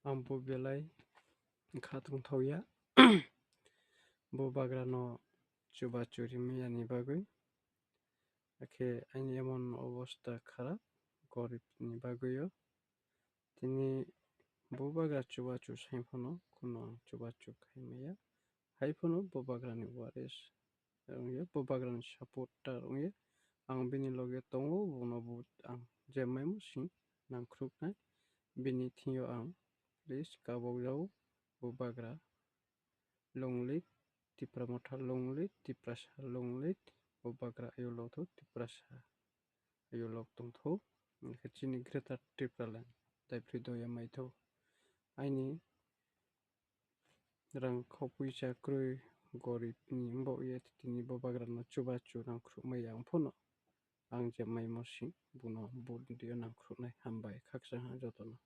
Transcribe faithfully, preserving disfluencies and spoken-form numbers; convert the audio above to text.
Ang bo belai kha tongthokya. Bo bagrano chubachu rimani bagwi. Hakhe aini emon obostha kharap, goribni bagwio. Tini bo bagra chubachu sai phano kuno ang chubachu khai maya. Hai phano bo bagrani waris wngya, bo bagrani supporter wngya. Ang bini loge tongo, bono bo ang je maimo sing nangkhruknai. Bini thingyo ang list kabok jao, bo bagra long live, Tipra Motha long live, Tiprasa long live, bo bagra ayolok tho Tiprasa ayolok tongtho, hwnkhe chini Greater Tipraland daiphrwi doya maitho. Aini rang khopui cha kwrwi goribni wngbo ye tini bo bagrano chubachu nangkhrukmaya ang phano ang je maimo sing bono vote dio nangkhruknai. Hambai khaksa ha jotono.